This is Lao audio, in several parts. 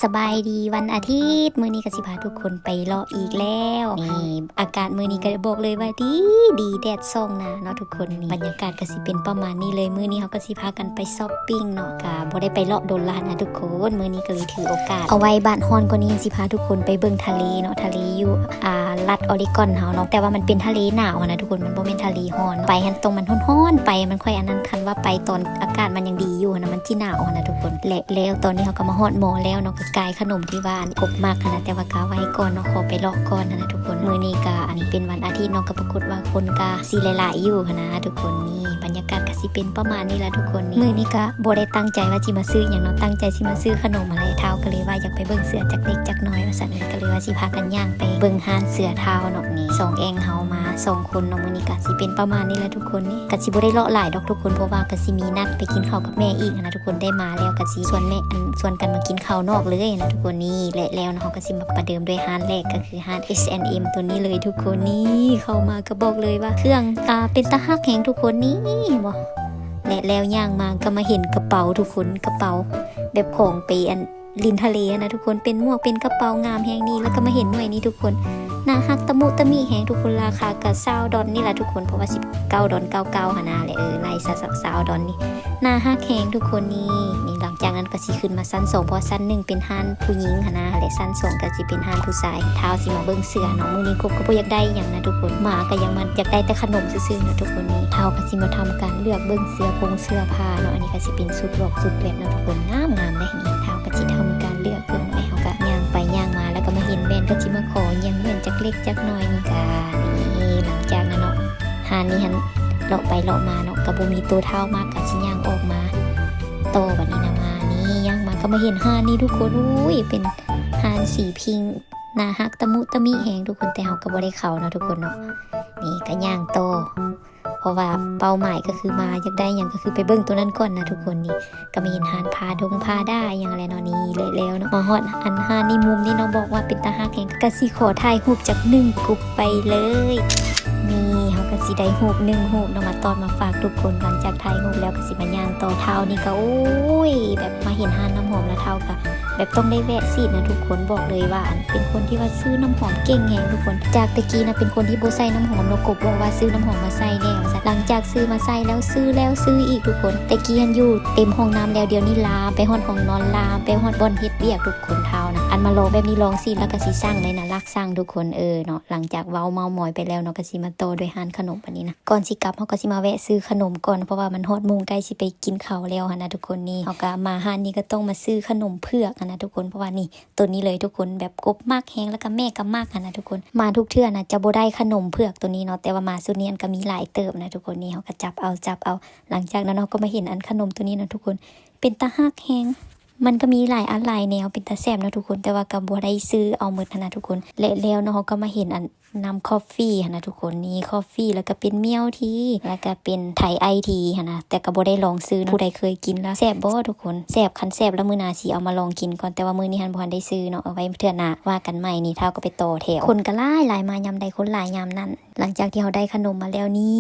ສະບາຍດີວັນອາທິດ, ມື້ນີ້ກໍຊິພາທຸກຄົນໄປເລາະອີກແລ້ວ. ນີ້ ອາກາດມື້ນີ້ກໍບອກເລີຍວ່າດີ ດີ ແດດສ່ອງໜ້າເນາະທຸກຄົນ. ນີ້ບັນຍາກາດກໍຊິເປັນປະມານນີ້ເລີຍ. ມື້ນີ້ເຮົາກໍຊິພາກັນໄປຊັອບປິງເນາະ, ກໍບໍ່ໄດ້ໄປເລາະດົນລະນະທຸກຄົນ. ມື້ນີ້ກໍເລີຍຖືໂອກາດ ເອົາໄວ້ບ້ານຮ້ອນກວ່ານີ້ ຊິພາທຸກຄົນໄປເບິ່ງທະເລເນາະ, ທະເລຢູ່ ອ່າ ລັດອອຣິກອນເຮົາເນາະ, ແຕ່ວ່າມັນເປັນທະເລໜາວຫັ້ນນະທຸກຄົນ, ມັນບໍ່ແມ່ນທະເລຮ້ອນ. ໄປຫັ້ນຕ້ອງມັນຮ້ອນໆ ໄປ ມັນຄ່ອຍອັນນັ້ນ, ຄັນວ່າໄປຕອນອາກາດມັນຍັງດີຢູ່ຫັ້ນນະ ມັນຊິໜາວຫັ້ນນະທຸກຄົນ. ແລະແລ້ວຕອນນີ້ເຮົາກໍມາຮອດມໍລແລ້ວເນາະ, ກໍຂາຍຂະໜົມທີ່ວ່າອັນກົບມັກຫັ້ນນະ, ແຕ່ວ່າກໍໄວ້ກ່ອນເນາະ, ຂໍໄປເລາະກ່ອນຫັ້ນນະທຸກຄົນ. ມື້ນີ້ກໍອັນເປັນວັນອາທິດເນາະ, ກໍປາກົດວ່າຄົນກໍຊິຫຼາຍໆຢູ່ຫັ້ນນະທຸກຄົນ. ນີ້ບັນຍາກາດກໍຊິເປັນປະມານນີ້ລະທຸກຄົນ. ນີ້ ມື້ນີ້ກໍບໍ່ໄດ້ຕັ້ງໃຈວ່າຊິມາຊື້ຫຍັງເນາະ, ຕັ້ງໃຈຊິມາຊື້ຂະໜົມຫັ້ນແຫຼະ. ທ້າວກໍເລີຍວ່າຢາກໄປເບິ່ງເສືອຈັກເລັກຈັກນ້ອຍວ່າຊັ້ນ, ກໍເລີຍວ່າຊິພາກັນຍ່າງໄປເບິ່ງຮ້ານເສືອທ້າວເນາະ. ນີ້ສອງແອງເຮົາມາສອງຄົນເນາະ, ມື້ນີ້ກໍຊິເປັນປະມານນີ້ລະທຸກຄົນ. ນີ້ກໍຊິບໍ່ໄດ້ເລາະຫຼາຍດອກທຸກຄົນ, ເພາະວ່າກໍຊິມີນັດໄປກິນເຂົ້າກັບແມ່ອີກຫັ້ນນະທຸກຄົນ. ໄດ້ມາແລ້ວກໍຊິຊວນແມ່ ອັນ ຊວນກັນມາກິນເຂົ້ານອກເລີຍຫັ້ນນະທຸກຄົນ. ນີ້ ແລະແລ້ວເນາະ, ເຮົາກໍຊິມາປະເດີມດ້ວຍຮ້ານແລກ ກໍຄືຮ້ານ H&M ຕົວນີ້ເລີຍທຸກຄົນ. ນີ້ເຂົ້າມາກໍບອກເລີຍວ່າເຄື່ອງ ອ່າ ເປັນຕາຮັກແຮງທຸກຄົນ. ນີ້ເຫັນບໍ່? ແລະແລ້ວຍ່າງມາກໍມາເຫັນກະເປົາທຸກຄົນ, ກະເປົາແບບຂອງໄປອັນຫຼິ້ນທະເລຫັ້ນນະທຸກຄົນ, ເປັນໝວກເປັນກະເປົາງາມແຮງ. ນີ້ ແລ້ວກໍມາເຫັນໜ່ວຍນີ້ທຸກຄົນ, ໜ້າຮັກຕະມຸຕະມິແຮງທຸກຄົນ. ລາຄາກໍຊາວດອນນີ້ລະທຸກຄົນ, ເພາະວ່າສິບເກົ້າດອນເກົ້າເກົ້າຫັ້ນນະ. ແລະ ເອີ ໄລ່ຊະ ຊາວດອນນີ້ ໜ້າຮັກແຮງທຸກຄົນ. ນີ້ ນີ້ ຫຼັງຈາກນັ້ນກໍຊິຂຶ້ນມາຊັ້ນສອງ, ເພາະວ່າຊັ້ນໜຶ່ງເປັນຮ້ານຜູ້ຍິງຫັ້ນນະ, ແລະ ຊັ້ນສອງກໍຊິເປັນຮ້ານຜູ້ຊາຍ. ທ້າວຊິມາເບິ່ງເສືອເນາະ, ມື້ນີ້ກົບກໍບໍ່ຢາກໄດ້ຫຍັງນະທຸກຄົນ, ມາກໍຍັງມາຢາກໄດ້ແຕ່ຂະໜົມຊື່ໆນະທຸກຄົນ. ນີ້ ທ້າວກໍຊິມາທຳການເລືອກເບິ່ງເສືອຜົງເສືອຜ້າເນາະ. ອັນນີ້ກໍຊິເປັນຊຸດລອກຊຸດແວັດເນາະທຸກຄົນ, ງາມໆເດ້. ນີ້ ທ້າວກໍຊິທຳການເລືອກເບິ່ງໄປ, ເຮົາກໍຍ່າງໄປຍ່າງມາ ແລ້ວກໍມາເຫັນແວ່ນ, ກໍຊິມາຂໍຢ້ຽມແວ່ນຈັກເລັກຈັກນ້ອຍ. ນີ້ກໍ ນີ້ ຫຼັງຈາກນັ້ນເນາະ ຮ້ານນີ້ຫັ້ນ ເລາະໄປເລາະມາເນາະ ກໍບໍ່ມີໂຕທ້າວມັກ ກໍຊິຍ່າງອອກມາຕໍ່. ບັດນີ້ນະ ມານີ້ ຍ່າງມາກໍມາເຫັນຮ້ານນີ້ທຸກຄົນ. ໂອ້ຍ ເປັນຮ້ານສີພິງ ໜ້າຮັກຕະມຸຕະມິແຮງທຸກຄົນ, ແຕ່ເຮົາກໍບໍ່ໄດ້ເຂົ້າເນາະທຸກຄົນເນາະ. ນີ້ກໍຍ່າງຕໍ່ ເພາະວ່າເປົ້າໝາຍກໍຄືມາຢາກໄດ້ຫຍັງ ກໍຄືໄປເບິ່ງໂຕນັ້ນກ່ອນນະທຸກຄົນ. ນີ້ ກໍມາເຫັນຮ້ານຜ້າດົງຜ້າດ້າອີ່ຫຍັງແຫຼະເນາະ. ນີ້ແຫຼະແລ້ວເນາະ ມາຮອດອັນຮ້ານນີ້ ມຸມນີ້ເນາະ ບອກວ່າເປັນຕາຮັກແຮງ ກະຊິຂໍຖ່າຍຮູບຈັກໜຶ່ງກຸບໄປເລີຍ. ນີ້ເຮົາກະຊິໄດ້ຮູບໜຶ່ງຮູບເນາະ ມາຕ້ອນມາຝາກທຸກຄົນ. ຫຼັງຈາກຖ່າຍຮູບແລ້ວກະຊິມາຍ່າງຕໍ່. ທ້າວນີ້ກະ ໂອ້ຍ ແບບມາເຫັນຮ້ານນ້ຳຫອມແລ້ວ ທ້າວກະແບບຕ້ອງໄດ້ແວະສີດນະທຸກຄົນ. ບອກເລີຍວ່າ ອັນ ເປັນຄົນທີ່ວ່າຊື້ນ້ຳຫອມເກັ່ງແຮງທຸກຄົນ. ຈາກແຕ່ກີ້ນະເປັນຄົນທີ່ບໍ່ໃສ່ນ້ຳຫອມເນາະ ກົບບອກວ່າຊື້ນ້ຳຫອມມາໃສ່ແດ່ວ່າຊັ້ນ. ຫຼັງຈາກຊື້ມາໃສ່ແລ້ວ ຊື້ແລ້ວຊື້ອີກທຸກຄົນ. ແຕ່ກີ້ຫັ້ນຢູ່ເຕັມຫ້ອງນ້ຳແລ້ວ ດຽວນີ້ລາມໄປຮອດຫ້ອງນອນ ລາມໄປຮອດບ່ອນເຮັດວຽກທຸກຄົນ. ທ້າວນະ ອັນມາລອງແບບນີ້ລອງສີດ ແລ້ວກະຊິສັ່ງໄດ້ນະ ລັກສັ່ງທຸກຄົນ. ເອີເນາະ ຫຼັງຈາກເວົ້າເມົາມອຍໄປແລ້ວເນາະ ກະຊິມາຕໍ່ດ້ວຍຮ້ານຂະໜົມບັດນີ້ນະ. ກ່ອນຊິກັບ ເຮົາກະຊິມາແວະຊື້ຂະໜົມກ່ອນ ເພາະວ່າມັນຮອດໂມງໃກ້ຊິໄປກິນເຂົ້າແລ້ວຫັ້ນນະທຸກຄົນ. ນີ້ ເຮົາກະມາຮ້ານນີ້ກະຕ້ອງມາຊື້ຂະໜົມເຜືອກຫັ້ນນະທຸກຄົນ ເພາະວ່ານີ້ ໂຕນີ້ເລີຍທຸກຄົນ ແບບກົບມັກແຮງ ແລ້ວກະແມ່ກະມັກຫັ້ນນະທຸກຄົນ. ມາທຸກເທື່ອນະຈະບໍ່ໄດ້ຂະໜົມເຜືອກໂຕນີ້ເນາະ ແຕ່ວ່າມາຊຸດນີ້ ອັນ ກະມີຫຼາຍເຕີບນະທຸກຄົນ. ນີ້ເຮົາກະຈັບເອົາ ຈັບເອົາ. ຫຼັງຈາກນັ້ນເຮົາກະມາເຫັນ ອັນ ຂະໜົມໂຕນີ້ນະທຸກຄົນ ເປັນຕາຮັກແຮງ. ມັນກະມີຫຼາຍອັນຫຼາຍແນວ ເປັນຕາແຊບເນາະທຸກຄົນ ແຕ່ວ່າກະບໍ່ໄດ້ຊື້ເອົາໝົດຫັ້ນນະທຸກຄົນ. ແລະແລ້ວເນາະ ເຮົາກະມາເຫັນ ອັນ ນ້ຳຄອບຟີຫັ້ນນະທຸກຄົນ. ນີ້ຄອບຟີ ແລ້ວກະເປັນມຽວທີ ແລ້ວກະເປັນໄທໄອທີຫັ້ນນະ ແຕ່ກະບໍ່ໄດ້ລອງຊື້ເນາະ. ຜູ້ໃດເຄີຍກິນລະແຊບບໍ່ທຸກຄົນ? ແຊບ ຄັນແຊບລະມື້ໜ້າຊິເອົາມາລອງກິນກ່ອນ ແຕ່ວ່າມື້ນີ້ຫັ້ນບໍ່ທັນໄດ້ຊື້ເນາະ ເອົາໄວ້ເທື່ອໜ້າວ່າກັນໃໝ່. ນີ້ທ້າວກະໄປຕໍ່ແຖວ ຄົນກະຫຼາຍຫຼາຍ ມາຍາມໃດຄົນຫຼາຍຍາມນັ້ນ. ຫຼັງຈາກທີ່ເຮົາໄດ້ຂະໜົມມາແລ້ວນີ້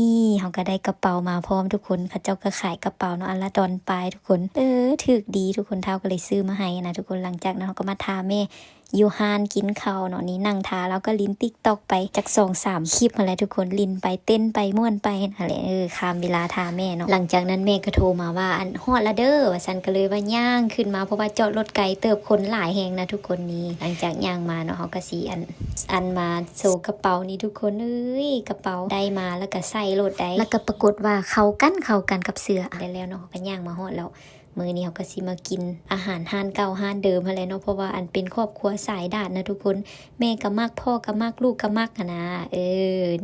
ເຮົາກະໄດ້ກະເປົາມາພ້ອມທຸກຄົນ. ເຂົາເຈົ້າກະຂາຍກະເປົາເນາະ ອັນລະດອນປາຍທຸກຄົນ. ເອີ ຖືກດີທຸກຄົນ ທ້າວກະເລີຍຊື້ມາໃຫ້ນະທຸກຄົນ. ຫຼັງຈາກນັ້ນເຮົາກະມາຖ້າແມ່ ຢູ່ຮ້ານກິນເຂົ້າເນາະ. ນີ້ນັ່ງຖ້າ ແລ້ວກະຫຼິ້ນຕິກຕັອກໄປຈັກສອງສາມຄລິບຫັ້ນແຫຼະທຸກຄົນ ຫຼິ້ນໄປເຕັ້ນໄປມ່ວນໄປຫັ້ນແຫຼະ. ເອີ ຂ້າມເວລາຖ້າແມ່ເນາະ. ຫຼັງຈາກນັ້ນແມ່ກະໂທມາວ່າ ອັນ ຮອດລະເດີວ່າຊັ້ນ ກະເລີຍວ່າຍ່າງຂຶ້ນມາ ເພາະວ່າຈອດລົດໄກເຕີບ ຄົນຫຼາຍແຮງນະທຸກຄົນ. ນີ້ ຫຼັງຈາກຍ່າງມາເນາະ ເຮົາກະຊິ ອັນ ອັນມາໂຊກະເປົານີ້ທຸກຄົນເອີຍ. ກະເປົາໄດ້ມາແລ້ວກະໃສ່ໂລດໄດ໋ ແລ້ວກະປາກົດວ່າເຂົ້າກັນ ເຂົ້າກັນກັບເສືອ. ແລ້ວເນາະ ເຮົາກະຍ່າງມາຮອດແລ້ວ. ມື້ນີ້ເຮົາກະຊິມາກິນອາຫານຮ້ານເກົ່າຮ້ານເດີມຫັ້ນແຫຼະເນາະ ເພາະວ່າ ອັນ ເປັນຄອບຄົວສາຍດາດນະທຸກຄົນ ແມ່ກະມັກ ພໍ່ກະມັກ ລູກກະມັກຫັ້ນນະ. ເອີ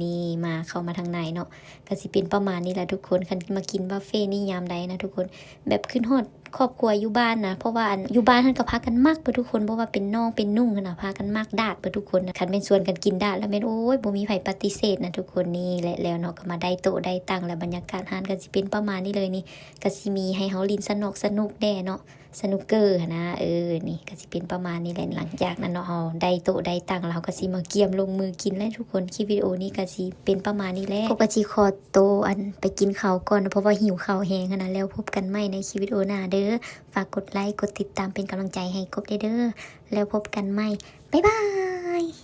ນີ້ມາ ເຂົ້າມາທາງໃນເນາະ ກະຊິເປັນປະມານນີ້ລະທຸກຄົນ. ຄັນມາກິນບາເຟນີ້ຍາມໃດນະທຸກຄົນ ແບບຄຶດຮອດຄອບຄົວຢູ່ບ້ານນະ ເພາະວ່າ ອັນ ຢູ່ບ້ານຫັ້ນກະພາກັນມັກເບິດທຸກຄົນ ບໍ່ວ່າເປັນນ້ອງເປັນນຸ່ງຫັ້ນນະ ພາກັນມັກດາດເບິດທຸກຄົນ. ຄັນແມ່ນຊວນກັນກິນດາດລະແມ່ນ ໂອ້ຍ ບໍ່ມີໃຜປະຕິເສດນະທຸກຄົນ. ນີ້ແຫຼະແລ້ວເນາະ ກະມາໄດ້ໂຕະໄດ້ຕັ່ງແລ້ວ ບັນຍາກາດຮ້ານກະຊິເປັນປະມານນີ້ເລີຍ. ນີ້ ກະຊິມີໃຫ້ເຮົາຫຼິ້ນສະໜອກສະໜຸກແດ່ເນາະ ສະນຸກເກີຫັ້ນນະ. ເອີ ນີ້ກໍຊິເປັນປະມານນີ້ແຫຼະ. ຫຼັງຈາກນັ້ນເນາະ ເຮົາໄດ້ໂຕະໄດ້ຕັ່ງແລ້ວ ເຮົາກໍຊິມາກຽມລົງມືກິນແຫຼະທຸກຄົນ. ຄລິບວິດີໂອນີ້ກໍຊິເປັນປະມານນີ້ແຫຼະ. ພວກກໍຊິຂໍໂຕະ ອັນ ໄປກິນເຂົ້າກ່ອນ ເພາະວ່າຫິວເຂົ້າແຮງຫັ້ນນະ. ແລ້ວພົບກັນໃໝ່ໃນຄລິບວິດີໂອໜ້າເດີ້. ຝາກກົດໄລ ກົດຕິດຕາມເປັນກຳລັງໃຈໃຫ້ກົບແດ່ເດີ້. ແລ້ວພົບກັນໃໝ່. ບາຍບາຍ.